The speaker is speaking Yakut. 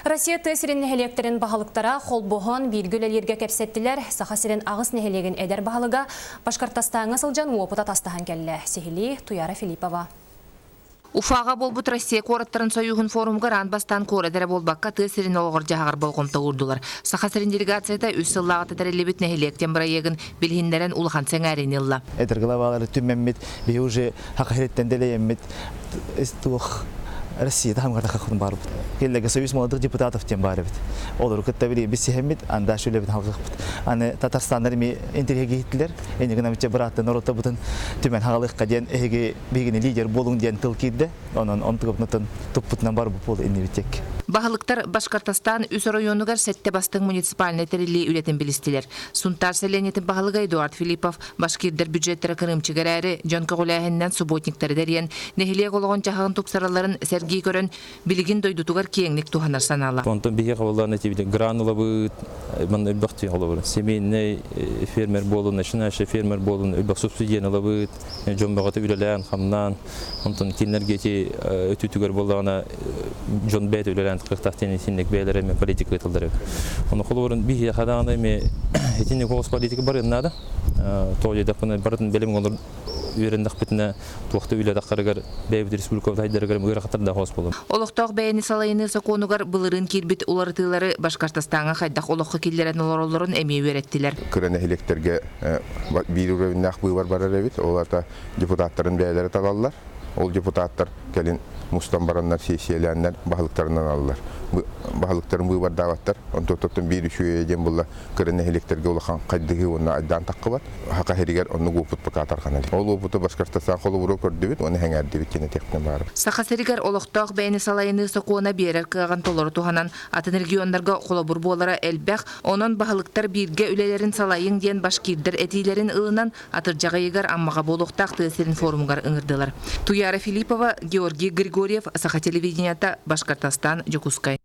Россия тыа сирин нэһилиэктэрин баһылыктара холбоһон бииргэ үлэлииргэ кэпсэттилэр. Саха сирин аҕыс нэһилиэгин эдэр баһылыга Башкортостаҥҥа сылдьан уопут атастаһан кэллэ. Сиһилии Туяра Филиппова. Уфаҕа буолбут Россия куораттарын сойууһун форумугар аан бастаан куорат эрэ буолбакка, тыа сирин олоҕор-дьаһаҕар болҕомто уурдулар. Саха сирин делегацията үс сыллааҕыта тэриллибит нэһилиэк диэн бырайыагын билиһиннэрэн улахан сэҥээриини ылла. Эдэр главалары түмэммит, биһи уже Саха сириттэн дэлэйэммит туох Россия таһымгар барбыт. Келлеге Союз молодых депутатов диэн баар эбит. Олору кытта били билсиһэммит, анда үлэбит халгыхпыт. Аны Татарстаннар эми интириэһи киһиттилэр. Энигин амича бырааттан народта бутун түмэн хагалыхка диэн эһиги биһигини лидер буолуҥ диэн тыл киирдэ. Онон онтугупнутун туппутунан барбыт буол иннибитек. Баһылыктар Башкортостан үс оройуонугар сэттэ бастыҥ муниципальнай тэриллии үлэтин билистилэр. Сунтаар сэлиэнньэтин баһылыга Эдуард Филиппов башкирдар бюджеттара кырыымчык эрээри, дьон көҕүлээһининэн субботниктары тэрийэн, нэһилиэк олоҕун-дьаһаҕын тупсаралларын сэргии көрөн, билигин дойдутугар киэҥник туһанар санаалаах. Онтон биһиэхэ буоллаҕына этибит гран ылабыт, манна элбэх холобур семейный фермер буолун, начинающий фермер буолун, элбэх субсидияны ылабыт, дьон бөҕөтө үлэлээн, хамнаан, онтон кинилэргэ ити өтүүтүгэр буоллаҕына дьон бэйэтэ үлэлээн тахсыахтаах диэн итинник бэйэлэрэ эмиэ политика ыыталлар эбит. Ону холобурун биһиэхэ даҕаны эмиэ итинник оҕус политика барыан наада. Тоҕо диэтэхпинэ барытын бэлэм олор үөрэннэхпитинэ туох да үлэ таххарыгар бэйэбит республикабыт хайдарыгар ыарахаттардаах оҕус буолар. Олохтоох бэйэни салайыныы сокуонугар былырыын киирбит уларытыылары Башкортостаҥҥа хайдах олоххо киллэрэн олороллорун эмиэ үөрэттилэр. Кыра нэһилиэктэргэ биир уровеннаах быыбар барар эбит. Ол аата депутаттарын бэйэлэрэ талаллар. Ол депутаттар кэлин мустан бараннар сессиялээннэр баһылыктарынан алаллар. Баһылыктарын быыбардаабаттар. Онтон биир үчүгэйэ диэн буолла кыра нэһилиэктэргэ улахан хайдыһыы уонна айдаан таххыбат. Саха сиригэр оннук уопут пока тарҕанар. Ол уопуту Башкортостан холобуру көрдүбүт уонна сэҥээрдибит диэн этиэхпинэ баар. Саха сиригэр олохтоох бэйэни салайыныы сокуона биэрэр кыаҕын толору туһанан атын регионнарга холобур буолара элбэх, онон баһылыктар бииргэ үлэлэрин салайыҥ диэн башкирдар этиилэрин ылынан атырдьах ыйыгар Аммаҕа буолуохтаах тыа сирин форумугар ыҥырдылар. Туяра Филиппова, Георгий Григорьев, Саха телевидениета, Башкортостан, Дьокуускай.